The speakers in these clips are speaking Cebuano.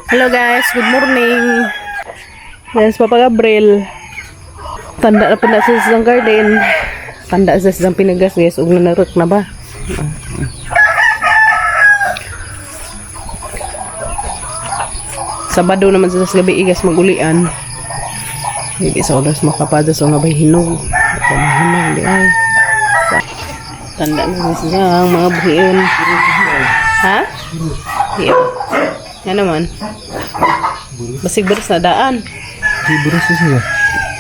Hello guys, good morning. Yes, Papa Gabriel. Tanda na pala sa isang garden. Tanda sa isang pinagas guys, ug nanarok na ba? Sabado naman sa gabi igas magulian. Hindi sa oras makapada so nga bay hinog. Ito hinog di ay. Tanda na sa isang mga buhiin. Ha? Iya. Yan naman. Basig beres na daan. Di beres siya.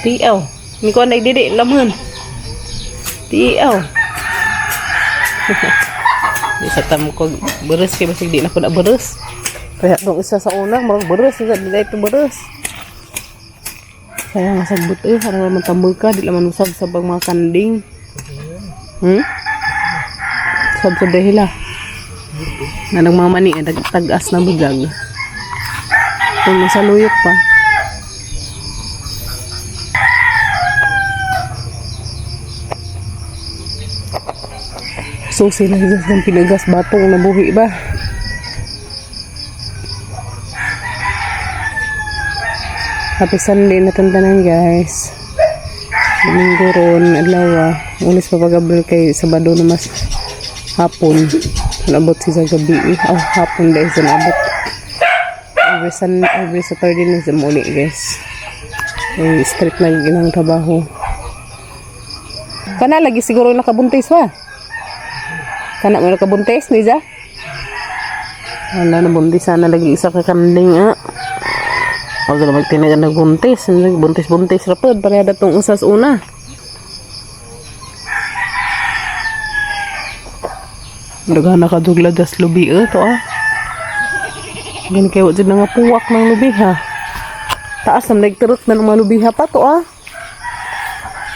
Tiaw. Ni ko anay didi lamon. Tiaw. Di sa tam ko beres kay basig di na ko na beres. Kaya tong isa sa una murag beres isa di ito beres. Kaya nga sagbot eh, para naman tambol ka, di laman usab sa bang mga kanding. Sab sa dahila. Na nagmamani, eh, tag-as na bugag. Kung nasa luyok pa. So sila ng pinagas batong nabuhi ba? Happy Sunday na tantanan guys. Domingo ron, adlaw. Ulis pa pagabril kay Sabado na mas hapon. Nabot siya sa gabi. Eh. Oh, hapon dahil sa nabot. Every Saturday na siya muli guys. Ay, street na ginang trabaho. Kana lagi siguro nakabuntis pa. Kana mo nakabuntis, Niza? Wala na buntis sana lagi isa ka kanding ah. Wag na magtinagan ng buntis. Buntis-buntis ra pod pareha datong usas una. Daghan na kadugla das lubi eh to ah. Gani kay wa jud nga puwak ng lubi ha. Taas na nagturok na ng mga lubi ha pa to ah.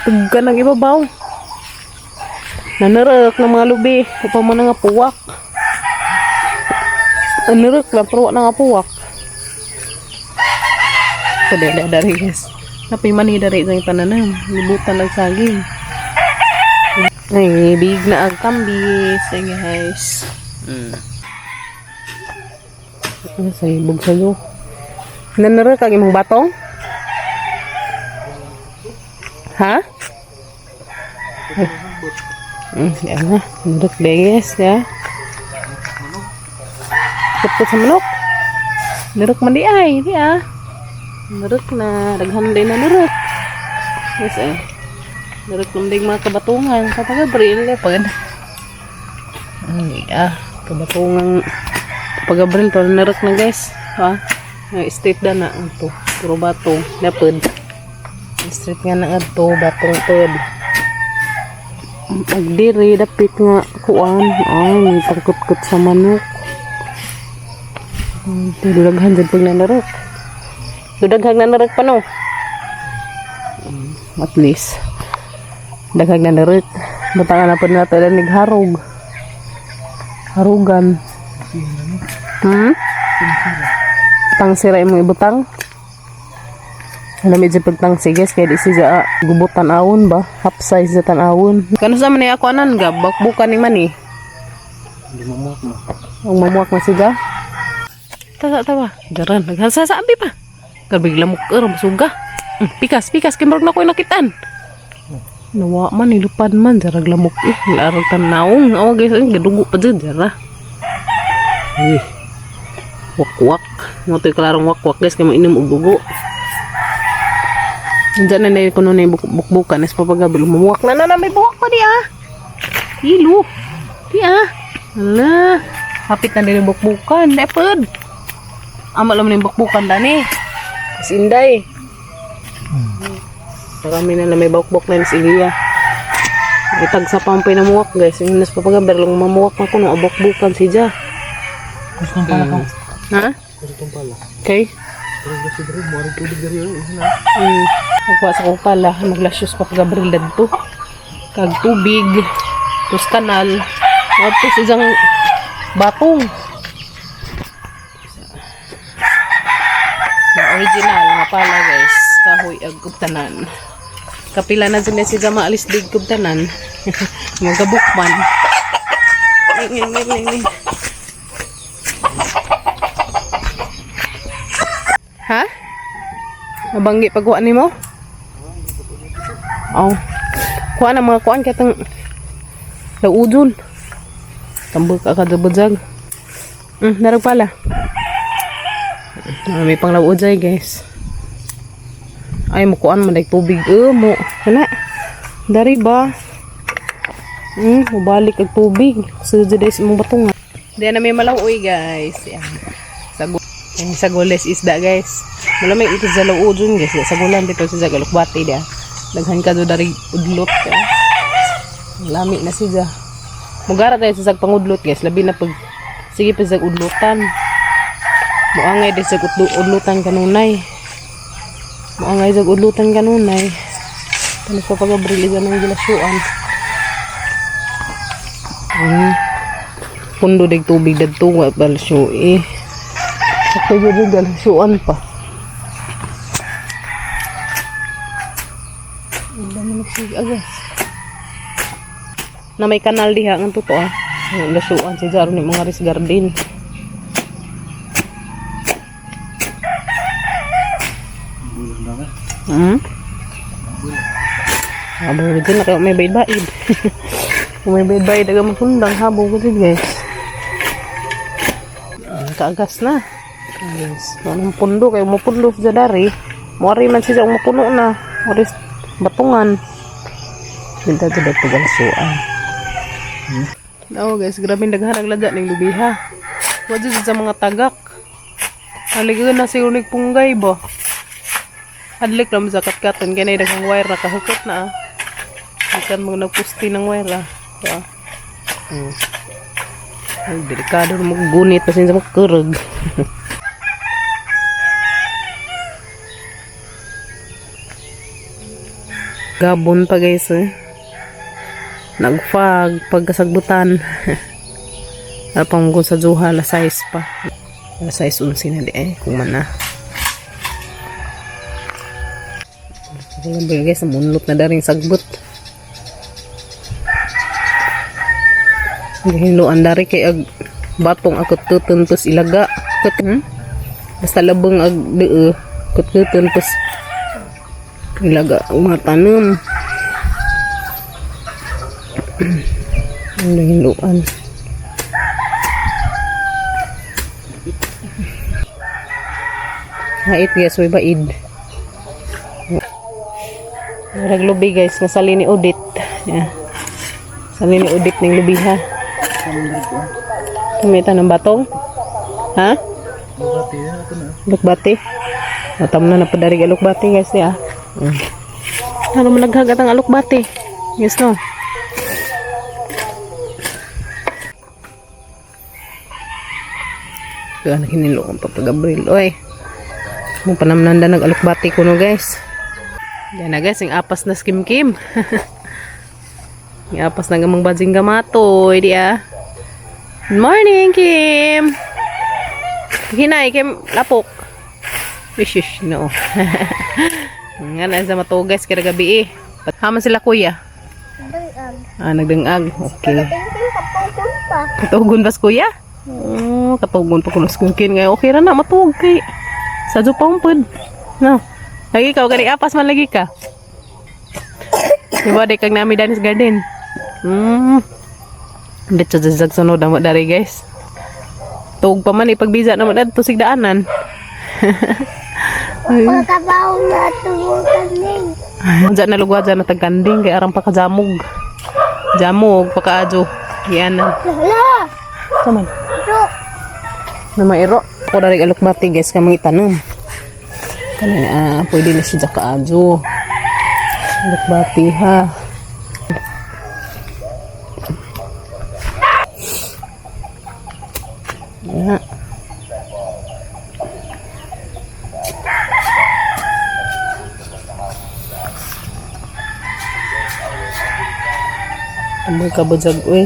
Tugga ng ibabaw. Nanarok ng mga lubi. Upa mo na nga puwak. Nanarok lang pero wa na nga puwak. Padala dari guys. Napay mani dari sa tananam. Libutan ng saging. Ay, big na ang kambis. Ay, guys. Ano sa ibog sa'yo? Nanarok ang imong batong? Ha? Yan na. Nanarok guys, ya. Kapot sa manok. Nanarok man di ay, di ah. Narok na, daghan din na narok. Yes eh. Narok lang din mga kabatungan. Kapag Gabriel, eh, pag ay, ah, kabatungan. Kapag Gabriel, to narok na guys. Ha? Nga, street na na. Ito, puro batong. Napod. Street nga na ato, batong pod. Agdiri, dapit nga kuan. Ay, may pangkutkot sa manok. Ay, daghan dyan pag nanarok. Daghag na narek pa no. At least daghag na narek. Bata na po na tayo nagharog. Harugan. Tang sira imong ibutang. Alam medyo pagtang guys kaya di siya gubutan awon ba? Half size na tan-awon. Kano sa man ako anan gab bakbukan ni man eh. Hindi mamuak na. Ang mamuak na siya. Tawa tawa. Daran nagsasabi pa. Gabig lamok er masuga. Pikas pikas kay murag na ko'y nakitan. Nawa man nilupad man jarag lamok eh. Larag tan-nawong. Awa guys, ay gadugo pa dyan jara. Eh. Wakwak. Mo to'y klarong wakwak guys kay mainom og dugo. Diyan na na kuno na yung bukbukan. As papagabi, lumuwak na na na. May buwak pa di ah. Hilo. Di ah. Ala. Hapit na din yung bukbukan. Lepod. Ama lang na yung bukbukan dani. Mas inday. Marami na na may bukbuk na si Ilya. Itag sa pampay na muwak guys. Yung nas papagabi, lang mamuwak na kuno. Abukbukan si Ja. Gusto pala ka. Ha? Gusto pala. Okay. Pero kasi bro, mo rin tubig diri oy. Na. Magkuha sa kong pala, maglasyos pa kagabril dadto. Kag tubig, tapos kanal, tapos isang batong. Na original nga pala guys, kahoy ag kubtanan. Kapila na sila si Jama alis dig kubtanan. Magabukman. Ning, ning, ning, ning, ning. Ha? Nabanggi pagkuha nimo? Oh. Kuha na mga kuan katang laudon. Tambag ka kadabadzag. Narag pala. Ah, may pang laudjay, guys. Ay, mukuan man dahil tubig. Eh, mo. Kana. Dari ba? Mubalik ang tubig. Sa dyan sa mong batungan. Diyan na may malaoy, guys. Yan. Sago. Yung sagules isda, guys. Malamig ito sa laudon, guys. Sagulan dito sa Zagalukbati, dia. Daghan ka do dari udlot ka. Lami na siya. Mugara tayo sa pangudlot, guys. Labi na pag sige pa sa udlotan. Muangay di sa udlotan kanunay. Muangay sa udlotan kanunay. Tanis pa pag-abril isa ng gilasyuan. Pundo dig tubig dadto wa balasyo eh. Sakto jud galasyuan pa. Ang dami nagsigagas. Na may kanal diha ng totoo ah. Ang Lasuan si Jaro ni mga Rice Garden. Bulan na ka. Abo din na kayo may bayad-bayad. Kung may bayad-bayad aga masundang habo ko din, guys. Ang kaagas na. Guys, anong pundo kayo mapundo sa dari. Muari man siya mapuno na. Muari batungan. Binta to dagto galasuan. Oo guys, grabe daghan ang lada ning lubiha. Wa jud sa mga tagak. Haligaw na siguro nig punggay ba. Adlik lang sa katkaton kay daghang wire nakahukot na ah. Bisan mga nagpusti ng wire ah. So, ah. Ay, delikado na maggunit kasi sa magkurog. Gabon pa, guys, eh. Nagfag pagkasagbutan. Apang ko sa juha alas 6 pa. Alas 6:11 na di eh kung man na. Wala ba, guys, namunlot na daring sagbot. Gihinuan dari kay ag batong ako tutun tos ilaga. Kut, Basta labong ag dee kut tos ilaga ang mga tanom. Ang hinuan. Hait, guys, may baid. Murag lubi, guys, nasali ni Udit. Yeah. Sali ni Udit ning lubi ha. Tumita ng batong. Ha? Bukati na ito na. Lukbati. Natam na napadarig alukbati, guys, ya. Ano man naghagat ang alukbati? Yes no. Kaya nakinilo ang Papa Gabriel. Oy. Mo panamnanda nag-alukbati ko no, guys. Yan na, guys, yung apas na skim kim. Yung apas na gamang bajing gamatoy, di ah. Good morning, Kim. Hinay, Kim, lapok. Ish, ish, no. Nga na sa matugas kada gabi eh. Haman sila kuya. Ah, nagdangag. Okay. Katugon bas kuya? Oh, katugon pa kunos kukin ngayon. Okay ra na matuog kay. Sadyo pa umpod. No. Lagi ka gani apas man lagi ka. Diba di kag nami danis garden. Diretso zag sunod na mo dari, guys. Tuog pa man ipagbiza na mo dadto sigdaanan. Pagkabaw na tubukan ning. Diyan na lugwa dyan na tagkanding kay arang pakajamog. Jamog pakaadyo. Yan na. Hala! Saman. Ro! Na mairo. Ako na rin alukbati, guys, kamang itanong. Kani ah, pwede na siya kaadyo. Alukbati ha. Yeah. Amoy ka ba jag, uy?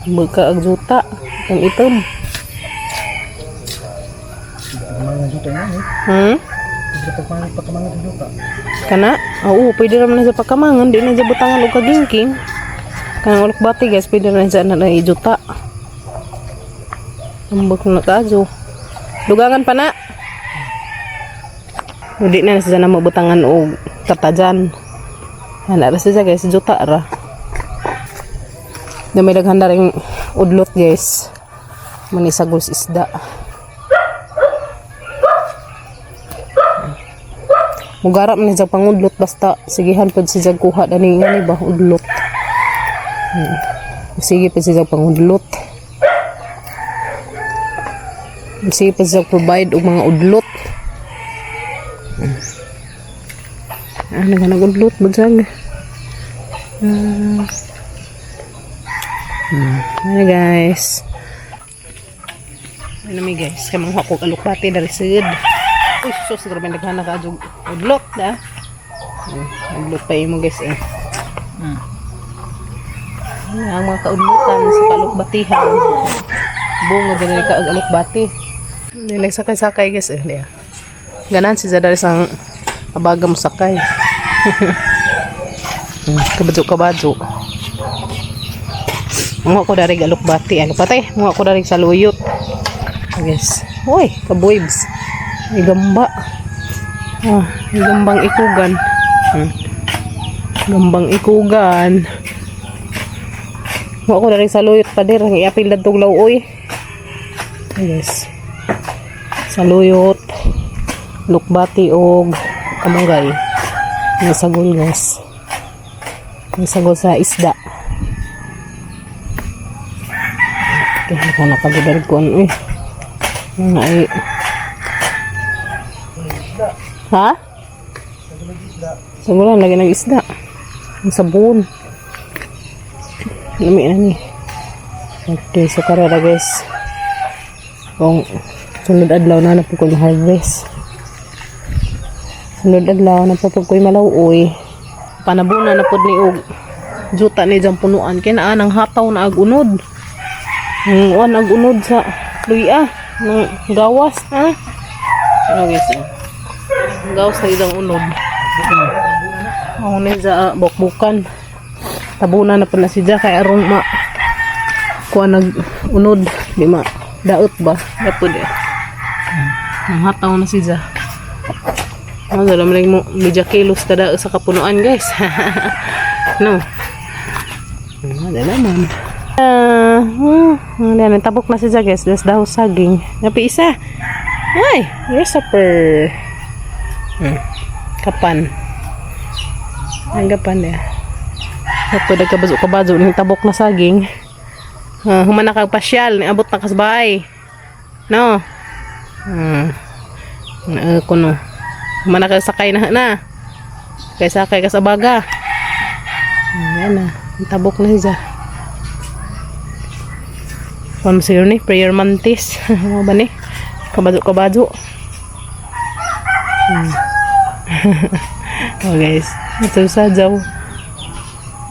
Amoy ka ag juta. Ang itom. Pagkamangan juta na eh. Pwede pagkamangan juta. Kana? Oo, pwede naman na sa pagkamangan. Di na sa butangan o kagingking. Kanang ulok bati, guys, pwede na sa na ijuta. Ambag na kajo. Dugangan pa na. Hindi na na siya na mabutangan og katajan. Ana ra siya guys, juta ra. Na may daghan na ring udlot guys. Manisagol sa isda. Mugara man siya pangudlot basta sigihan pud siya kuha dani nga ni ba udlot. Sige pa siya pangudlot. Sige pa siya provide og mga udlot. Ah, naghanag udlot budsag. Ah. Ano guys? Ano mi guys, kay manguha ko og alukbati dari sud. Uy, sus, grabe naghanag ka og udlot na. Udlot pa imo guys eh. Ano ang mga kaudlutan sa kalukbatihan. Bunga din ka og alukbati. Hindi nagsakay-sakay guys eh. Diya. Ganan si Zadar isang abaga mo sakay. Kabadyo kabadyo. Mga ko dari alukbati. Ano patay? Mga ko dari sa luyot. Guys. Uy, kabuibs. May gamba. Ah, may gambang ikugan. Gambang ikugan. Mga ko dari sa luyot pader. Ang iapil na tong lauoy. Yes. Saluyot, lukbati og kamunggay. May sagol guys. May sagol sa isda. Kaya ka nakagudar ko ano eh. Ano ay. Ha? Sagulan lagi ng isda. Ang sabon. Lami na ni. Okay, so karera guys. Kung sunod adlaw na na po ko harvest. Sunod adlaw na po ko malaw-oy. Panabuna na pod ni og juta ni jang punuan kay naa nang hataw na ag unod. Ang uwan ag unod sa luya ng gawas ha. Ano guys? Eh? Ang gawas na isang unod. Ako ni sa bukbukan. Tabunan na po na siya kay aron ma kuha nag unod di ma daot ba dapat eh nangataw na siya. Ano alam lang mo medya kilos kada sa kapunuan guys. No, ano naman ah uh, tabok na siya guys, das daw saging napi isa ay grasshopper. Kapan ang kapan eh. Dapat nagkabazo kabazo ng tabok na saging. Human na kag pasyal, niabot na kasbay. No. Kuno. Human na kag sakay na na. Kay sakay ka sa baga. Yan na. Ang tabok na siya. Kuan mo siguro ni prayer mantis. Ano ba ni? Kabazo kabazo. Oh guys, ito sa jaw.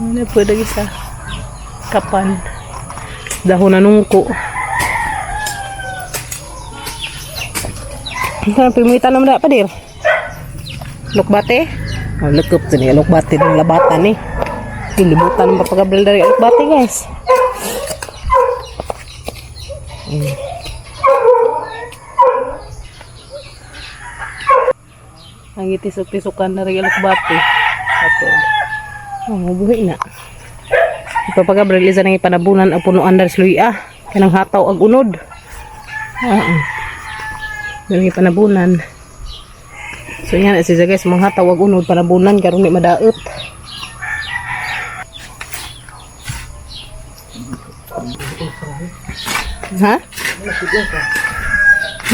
Ano po lagi sa kapan. Dahon na nungko. Ano pimitan naman da padir? Lukbate? Oh, lekep to ni lukbate ng labatan ni. Kilibutan ng papagabril dari lukbate guys. Ang itisok-tisokan na rin lukbate. Ato. Oh, mabuhi na. Ipapagabril isa nang ipanabunan ang punuan dari sluya. Kanang hataw ag unod. Ah. Nang ipanabunan. So yan si guys, mga hataw ag unod panabunan karon di madaot. Ha?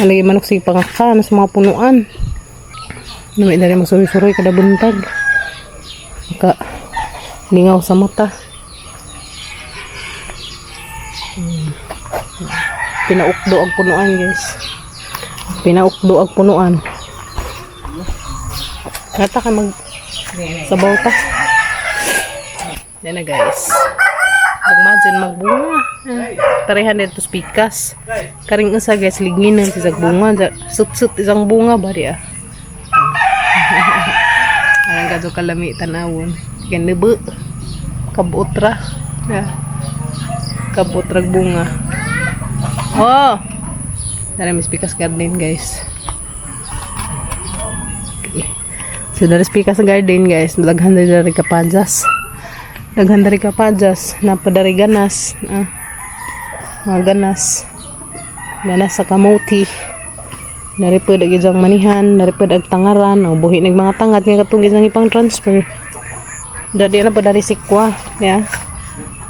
Nalagay manok sig pangakan sa mga punuan. Nami na rin magsuroy-suroy kada buntag. Maka lingaw sa mata. Pinaukdo ang punuan guys. Pinaukdo ang punuan. Nata ka mag sabaw ta. Yan na guys. Imagine magbunga. 300 to pikas. Karing usa guys linginan si bunga. Sut-sut isang bunga ba di ah. Arang kadto kalami tanawon. Kanibo. Kabutra. Yeah. Kabutrag bunga. Oh. Dara Miss Pikas Garden, guys. Okay. So dara sa Pikas Garden, guys, daghan diri diri kapajas. Daghan diri kapajas, napadari ganas. Ah. Mga ganas. Ganas sa kamuti. Nari pud ag isang manihan, nari pud ag tangaran, ang buhi nag mga tangat nga katong isang ipang transfer. Dadi na pa dari sikwa, ya.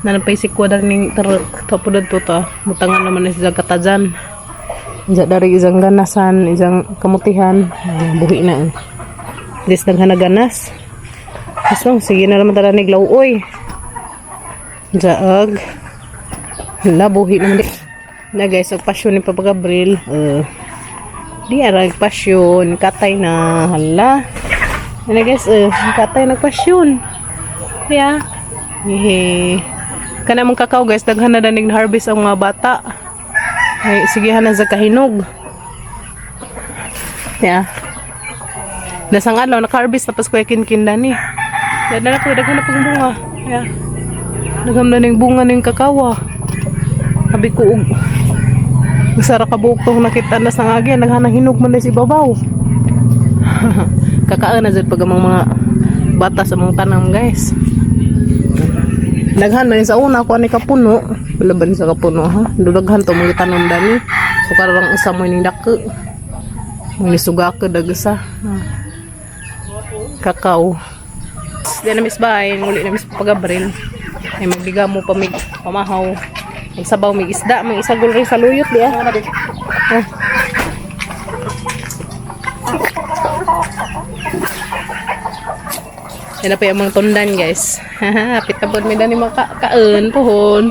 Nanapay sikwa dari ning tapo dadto ta. Mutangan naman na siya katajan. Diya dari isang ganasan, isang kamutihan, ay, buhi na. Dis daghan na ganas. Gusto, sige na naman tara ni Glauoy. Diya ag. Hala, buhi naman di. Na guys, og pasyon ni Papa Gabriel. Di ara pasyon, katay na hala. Ano guys, katay nagpasyon. Yeah. Hehe. Kana mong kakao guys, daghan na danig harvest ang mga bata. Ay, sige na sa kahinog. Yeah. Dasang adlaw naka-harvest tapos kuya kinkin dani. Daghan na po, daghan na pong bunga. Yeah. Daghan na ning bunga ning kakawa. Sabi ko og Sara ka buok tong nakita na sa ngagi, naghanang hinog man na si babaw. Kakaan na jud pag ang mga bata sa mga tanam guys. Daghan man sa una ko ani kapuno, wala ba ni sa kapuno ha? Daghan to mga tanam dani. So karang usa mo ning dako. Mga nisuga ka dagsa. Ah. Kakao. Di na miss bahay, muli na miss pagabril. Ay magbiga mo pa mig pamahaw. Magsabaw mig isda, may isagol rin sa luyot di ah. Ah. Yan na po yung mga tundan guys. Haha, pitabod mi dani mga kaon pohon.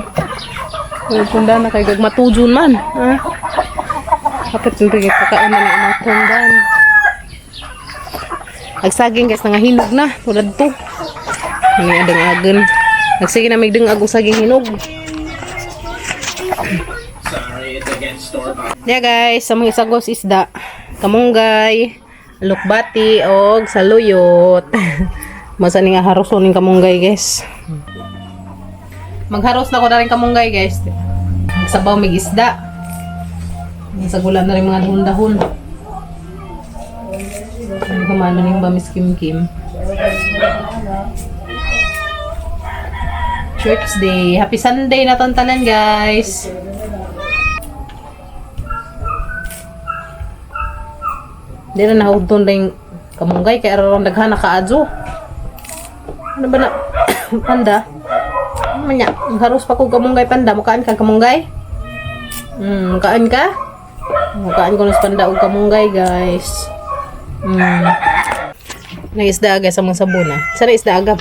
Yung tundan na kay gagmatujun man. Ha? Kapit ng kakaon na ng mga tundan. Agsaging guys, nangahinog na. Tulad to. Ang adang agan. Nagsige na may dengag og saging hinog. Yeah guys, sa mga isagos isda, kamunggay, lukbati og saluyot. Masa ni nga haroson ning kamunggay guys. Magharos na ko na rin kamunggay guys. Magsabaw mig isda. Sagulan na rin mga dahon-dahon. Ano kuman man yung ba Miss Kim Kim? Church Day. Happy Sunday na tontanan guys. Di na nahugton rin kamunggay kay araw daghan na kaadyo. Ano ba na panda? Ano man niya? Haros pa ko kamunggay panda. Mukaan ka kamunggay? Mukaan ka? Mukaan ko na sa panda og kamunggay guys. Nang isda guys sa mga sabon ah. Sana isda agam.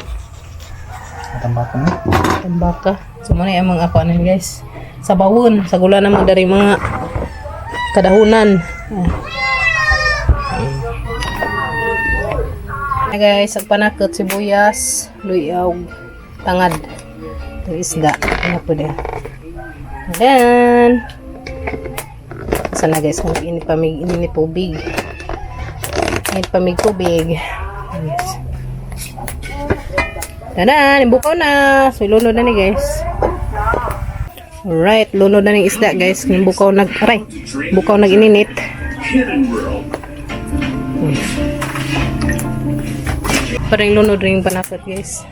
Matambaka mo. Tambaka. So muna yung mga ako ano guys. Sa bawon, sa gula naman dari mga kadahunan. Ah. Hi guys, ang panakot sibuyas, luyaw, tangad. Ito isda. Ano po din. Ayan. Sana guys, kung init pa may init tubig. Init pa may tubig. Yes. Tadan, ibukaw na. So, ilunod na ni guys. Alright, lunod na ng isda guys. Yung bukaw nag, aray, bukaw nag ininit. Parang lunod rin yung panakot guys.